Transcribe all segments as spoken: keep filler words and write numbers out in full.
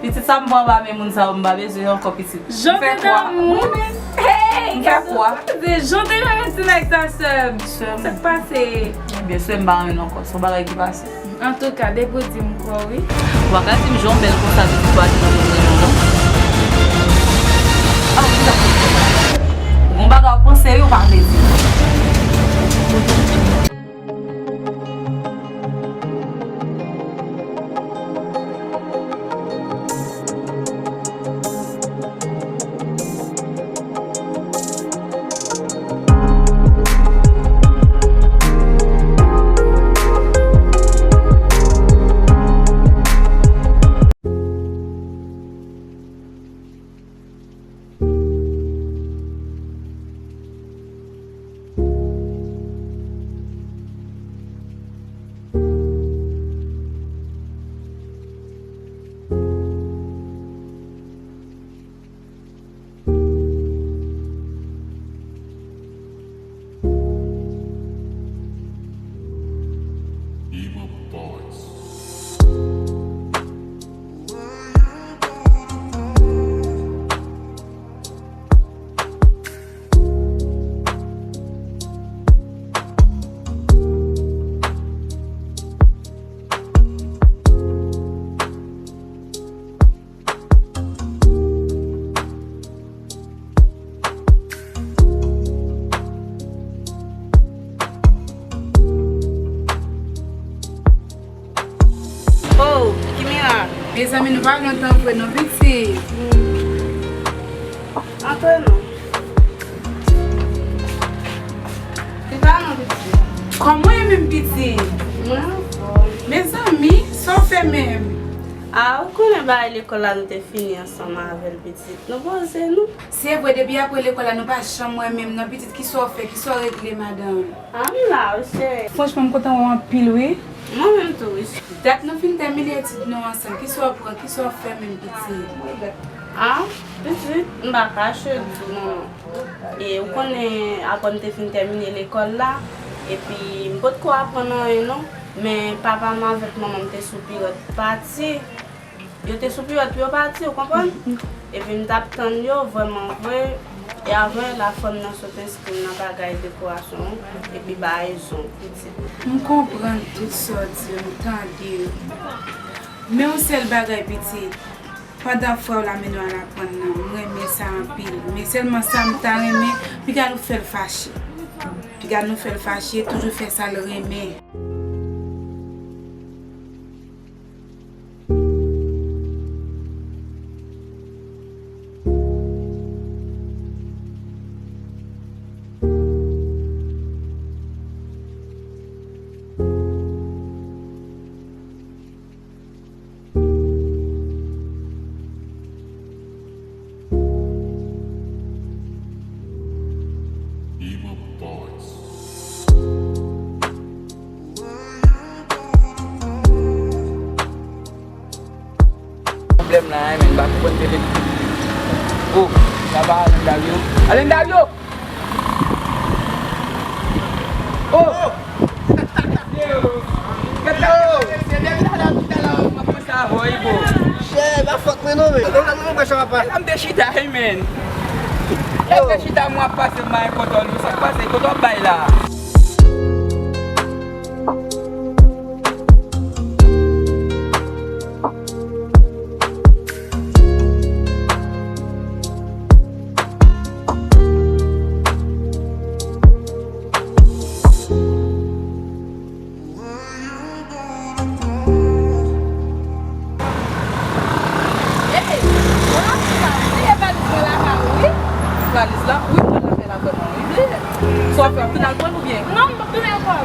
Pitit sa m pran anba men moun sa yo, m pa bezwen ankò pitit. M fè kwa. Jan te damou. Wi, men. Hey, m fè kwa. Jan te renmen ti nèg sa, sè m. Sè m. Sa k pase? Ebyen, sè m pa renmen l ankò. Se yon bagay ki pase. Antouka, depi w di m kwè w, wi. Ou pa ka di m jan w bèl konsa, pitit pa gen nan moun renmen w, non. Ah, yon bagay w panse, wi, ou pa vle di. Oh, Kimira. Mezanmi, nou pa lontan vre non, pitit. Antre non. Chita non, pitit. Kòman w ye menm, pitit? Mwen anfòm. Mezanmi, sa w fè menm? Ah, ou konnen bagay lekòl la nou te fini ansanm avè l, pitit. Nou poze nou. Se vre, depi apre lekòl la, nou pa janm wè menm non, pitit. Kisa w fè? Kisa w regle, madanm? Ah, m la wi, cheri. Franchman, m kontan wè w anpil, wi. Mwen menm tou, wi. Dat nou fin tèmine etid nou ansanm, kisa w pran, kisa w fè menm, pitit? Ah, pitit, m pa kache di w, manman. E ou konnen, apre m te fin tèmine lekòl la, epi m potko aprann anyen non, men papa m avèk manman m te sou pirèt pati. Yo te sou pirèt pou yo pati, ou konprann? Epi m t ap tann yo, vrèman vre, e avè lafwa m nan sot enskri m nan bagay dekorasyon, epi bagay zong, pitit. M konprann tout sa w di, m tande w. Men yon sèl bagay, pitit, pandan frè w la mennen w al aprann nan, m renmen sa anpil. Men sèlman sa m ta renmen, piga nou fè l fache. Piga nou fè l fache, toujou fè sa l renmen. Pwoblèm la, men m pa konprann tele. Oh, sa pa Alen Dario. Alen Dario! Oh! Chè, pa fòt mwen non, men. Mwen, mwen, mwen, mwen, papa. Lè m te chita, wi, men. Lè m te chita, mwen ap pase, m pa kontan, wi. Sa k pase? Kote w ap bay la? Valiz la, wi, mwen la fè la vrèman, wi. Sa w fè, w ap tounen al pran l oubyen? Non, m p ap tounen ankò.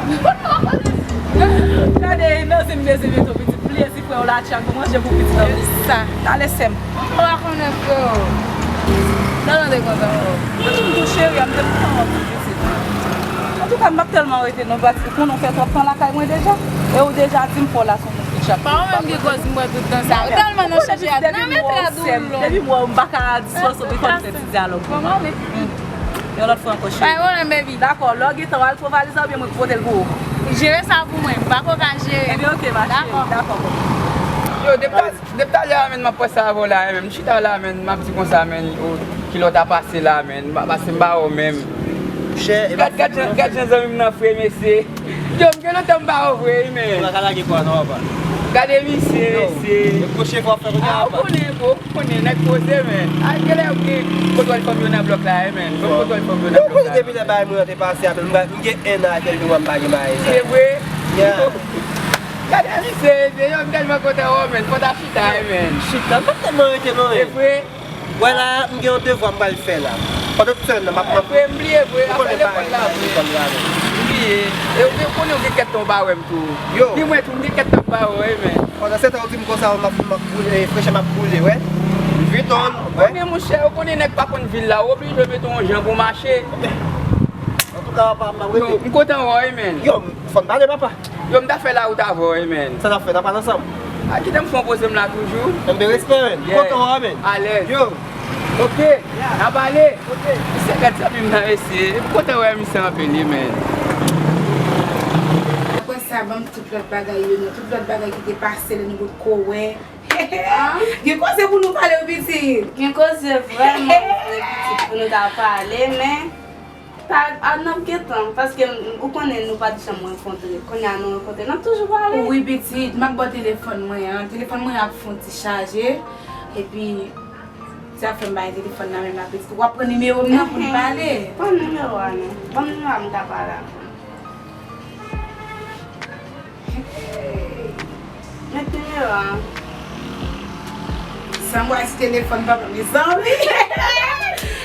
Gade, nan se m bezwen mete w pitit. Plezi frè w la, tchak, bon manje pou pitit la. Sa. Talè sè m. Ou pa konnen frè w. Nan nan te kontan w. Mwen di m tou cheri a, m te kontan w tou pitit. Antouka, m p ap tèlman rete non, paske konnen w fè twòp tan lakay mwen deja. E ou deja di m fò la se yon moun ki tchak. Pa ou menm ki koz m wè tout tan sa. Ou tèlman nan chanje a, nan mete a doulon. Depi m wè w, m pa ka dispanse w, m konn fè ti dyalòg. Kòman w ye? Yon lòt fwa ankò, cheri. Pa gen pwoblèm, baby. Dakò, lè w gentan w al pran valiz la oubyen mwen ki pote l pou ou? Jere sa pou mwen, m pa ko ka jere. Ebyen, oke, ma cheri. Dakò. Dakò, boo. Yo, depi ta- depi talè a, menn, m ap pase avè w la, menn. M chita la, menn, m ap di konsa, menn, yo, kilè w ta pase la, menn. M pa- pase m pa wè w menm. Monchè, e pa Gad, gad jan, gad jan zanmi m nan fre, mesye. Yo, m gen lontan m pa wè w vre, wi, menn. Ou pa ka lage kò a non, papa. Gade misye, mesye. E pwochen fwa w ap fè kounye a, papa. Ah, ou konnen, bro. Konnen nèg poze, men. Ay, genlè ou gen kontwòl fanm yo nan blòk la, men. Bon, kontwòl fanm yo nan blòk la. Depi lè bagay mwen an te pase, apre m gen en an ak kèk jou m pa gen bagay sa. Se vre? Yeah. Gade misye, se yo, m tèlman kontan wè w, men. Fò ta chita, men. Chita, m pa tèlman rete non. Se vre? Wè la, m gen yon devwa m pral fè la. Pandan tout semèn nan, m ap, m ap... Vre, m bliye vre, afè lekòl la, vre. M bliye. E ou gen, konnen ou gen kèk tan ou pa wè m tou. Yo. Di mwen tou, m gen kèk tan m pa wè w, men. Pandan se tan ou di m konsa, m ap, m ap boule, frechè m ap boule, wè. Vuitton, wè. Konnen, monchè, ou konnen nèg pa konn vil la, ou oblije mete yon jan pou mache. Antouka, papa, m ap rete. Yo, m kontan wè w, men. Yo, fò n pale, papa. Yo, m ta fè lawout avè w, men. Sa n ap fè, n ap pale ansanm. A, kite m fè yon poze m la toujou. Enben, respè, men. M kontan wè w, men. Alèz. Yo. Ok, n ap pale. Ok. Misye gad zanmi m nan, mesye. M kontan wè misye anpil, wi, men. Apre sa, ban m tout lòt bagay yo, non. Tout lòt bagay ki te pase, lè nou potko wè. Gen koze pou nou pale, wi, pitit. Gen koze vrèman vre, pitit, pou nou ta pale, men pa, a, n ap gentan, paske ou konnen nou pa t janm rankontre. Kounye a nou rankontre, n ap toujou pale. Wi, pitit, m ap ba w telefòn mwen an. Telefòn mwen ap fè yon ti chaje. Epi, sa fè m bay telefòn nan menm la, pitit. W ap pran nimewo m nan pou n pale. Pran nimewo a non. Ban m nimewo a m ka pale avè w. Met nimewo a. Sa m wè si telefòn papa, mezanmi.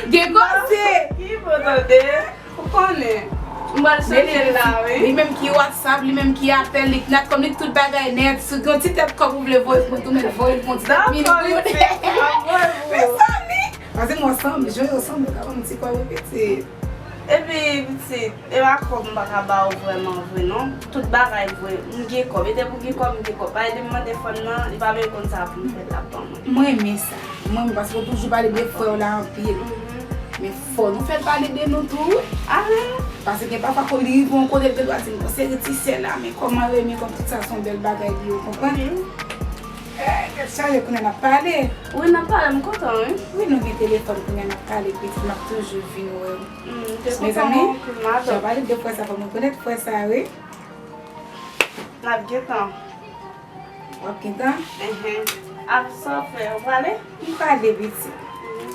Gen koze. Ki bon tande? Ou konnen. M pral chanje l la, wi. Li menm ki WhatsApp, li menm ki apèl, li k nat kòm li k tout bagay nèt. Si w gen yon ti tèt kòb ou vle voye pou mwen tou, men voye pou mwen ti tèt minit. Dakò, wi, pitit, m ap voye pou ou. Mezanmi. Pase m ansanm, jan yo sanble, ka ban m ti kòb, wi, pitit. Epi, pitit, e pa kòb m pa ka ba ou vrèman vre, non. Tout bagay vre, m gen kòb. E depi w gen kòb, m gen kòb. Pa ede m mande fanm nan, li pa menm konn sa pou m fè l, l ap ban mwen. Mwen renmen sa. Mwen renmen paske w toujou pale de frè w la anpil. Mhm. Men fò nou fè l pale de nou tou, wi. Ah, wi. Paske gen pafwa kou li rive yon kote, l gen dwa di m, bon, seri ti sè la, men kòman yo ye, men kòm tout sa se yon bèl bagay li ye, ou konprann? Mhm. Eh, tèt chaje kounye a n ap pale. Wi, n ap pale, m kontan, wi. Wi, nou gen telefòn kounye a n ap pale, pitit, m ap toujou vin wè w. Mm, te kontan wè w anpil, madanm. Mezanmi, jan w pale de frè sa, fò m rekonèt frè sa, wi. N ap gentan. W ap gentan? Enhen. Ap sa w fè, ou prale? M prale, pitit.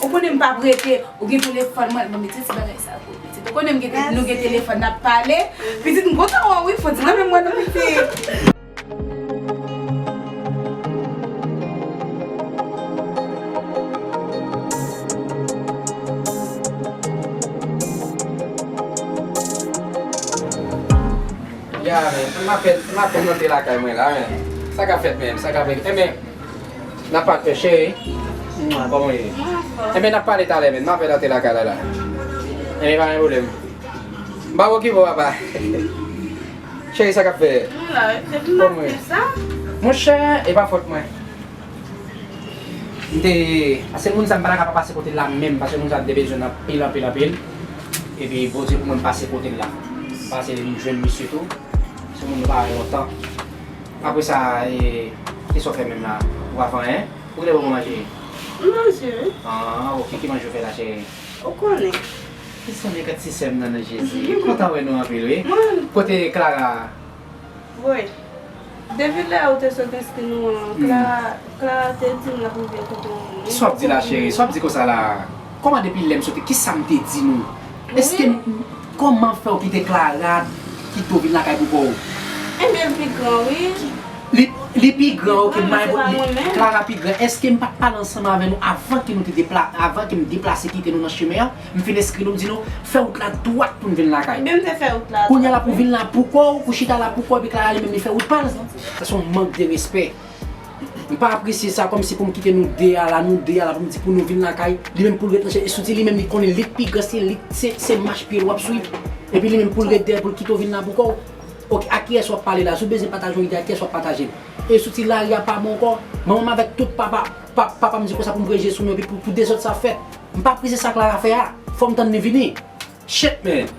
Ou konnen m p ap rete, ou gen telefòn mwen, ban m mete ti bagay sa pou ou, pitit. Ou konnen m gen te-, nou gen telefòn, n ap pale. Pitit, m kontan wè w, wi, fò di mwen menm mwen non, pitit. Ya, men, m apèn, m apèn antre lakay mwen la, men. Sa k ap fèt, men? Sa k ap fèt? Enben, n ap pale, cheri. Mwa, kòman w ye? Mwen anfòm. Enben, n ap pale talè, men. M apèn antre lakay la, la. Enben, pa gen pwoblèm. M pa okipe w, papa. Cheri, sa k ap fèt? Mwen la, wi. Depi maten sa. Monchè, e pa fòt mwen. M te, paske moun sa m pa ta ka pa pase kote l la menm, paske moun sa m te bezwen l anpil, anpil, anpil. Epi Bondye pou mwen m pase kote l la. M pase m jwenn misye tou. Se moun nou pa wè lontan. Apre sa, e, kisa w fè menm la? Ou pa fè anyen? Ou genlè poko manje? M manje, wi. Ah, ok. Ki manje w fè la, cheri? Ou konnen. Ki sanble kat ti sè m nan, nan Jezi. Kontan wè nou anpil, wi. Mwen. Kote Clara? Wi. Depi lè ou te sot enskri nou an, Clara, Clara te di m l ap rive kote w menm. Sa w ap di la, cheri? Sa w ap di konsa la? Kòman depi lè m sot, kisa m te di nou? Èske m, kòman fè w kite Clara kite w vin lakay pou kò w? Enben, l pi gran, wi. Li, li pi gran, ok, m pa, Clara pi gran. Èske m pa t pale ansanm avè nou avan ke nou te depla-, avan ke m deplase kite nou nan chemen an? M fin enskri nou, m di nou, fè wout la dwat pou n vin lakay. Ebyen, m te fè wout la dwat, wi. Kounye a la pou vin la pou kò w, pou chita la pou kò w, epi Clara li menm li fè wout pa l. Sa se yon mank de respè. M pa apresye sa, kòmsi pou m kite nou de a la, nou de a la, pou m di pou nou vin lakay. Li menm pou l ret nan chè, e sou di li menm li konnen li k pi gran, se li, se, se mach pye l w ap swiv. Epi li menm pou l ret dèyè, pou l kite w vin la pou kò w. Ok, a kiyès w ap pale la? Si w bezwen pataje yon ide, a kiyès w ap pataje l? E sou di lari a pa bon ankò. Manman m avèk tout papa, pa, papa m di konsa pou m preye Jezi sou nou, epi pou, pou dezòd sa fèt. M pa apresye sa Clara fè a. Fò m tann li vini. Shit, man.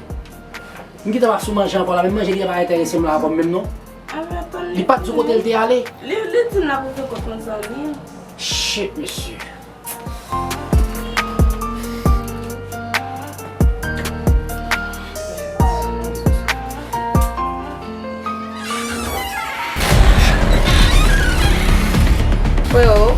M gentan pa sou manje ankò la, menm manje li a pa enterese m la ankò menm non. Enben, tann Li pa t di w kote l te ale? Li, li di m l ap regle kont yon zanmi l. Shit, mesye. Freo,